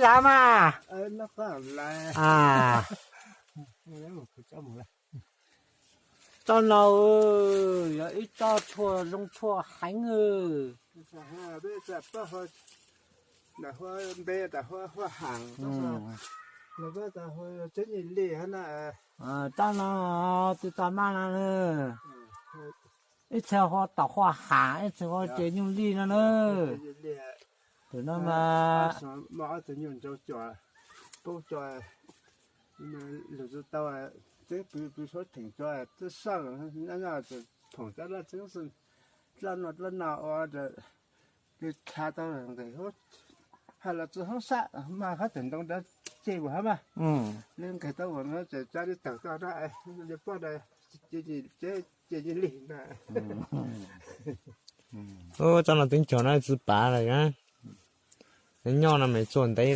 tas mas. Toj no yog ib toj tshuaj zoo tshuaj heev. Toj no tus tau maj no, ib txhia hu tom huaj ham, ib txhia hu ces nyuj lij no na. Tus no mas poob tau, tseeb pw pw suav theem tso twb saj nyob nyob, phoom cov dlab txeeb xwb, dlab no dlab no ua pw tha tau nqes, hais los txog hoob sab mas hab tawm ntoo ntawd ces ua hab mas, li nqes tau ua no ces tsa li tawm toj na, li poj na, ces li na. Toj no teeb cog no tsi pav lawm, nyob no mas txua ntev.